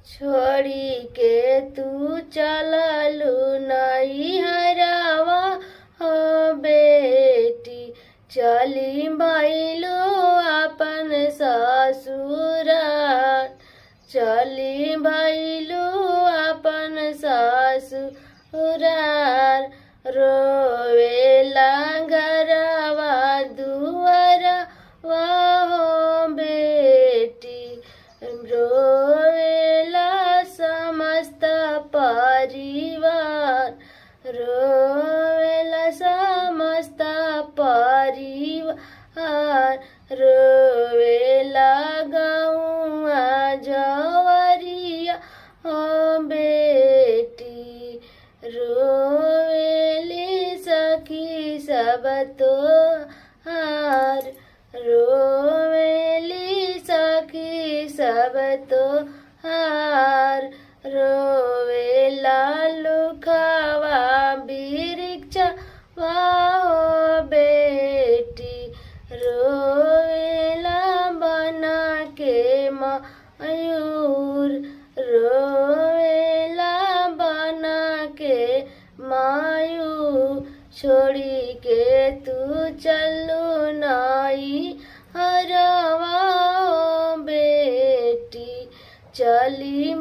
छोड़ी के तू चललू नई हरावा हो बेटी, चली भैलू अपन ससुराल, चली भैलू अपन ससुराल। रोवेला घरवा दुआरवा हो बेटी, रोवेला समस्त परिवार, रोवेला समस्त परिवार। रोवेला गौआ जवरिया हो बेटी, रोवेली सखी सब तोहार, रोवेली सखी सब तोहार। रोवेला लुखावा बिरिक्षवा हो बेटी, रोवेला बना के मयूर, रोवेला बना के मायूर। छोड़ी के तू चलू नाई हरवा हो बेटी, चली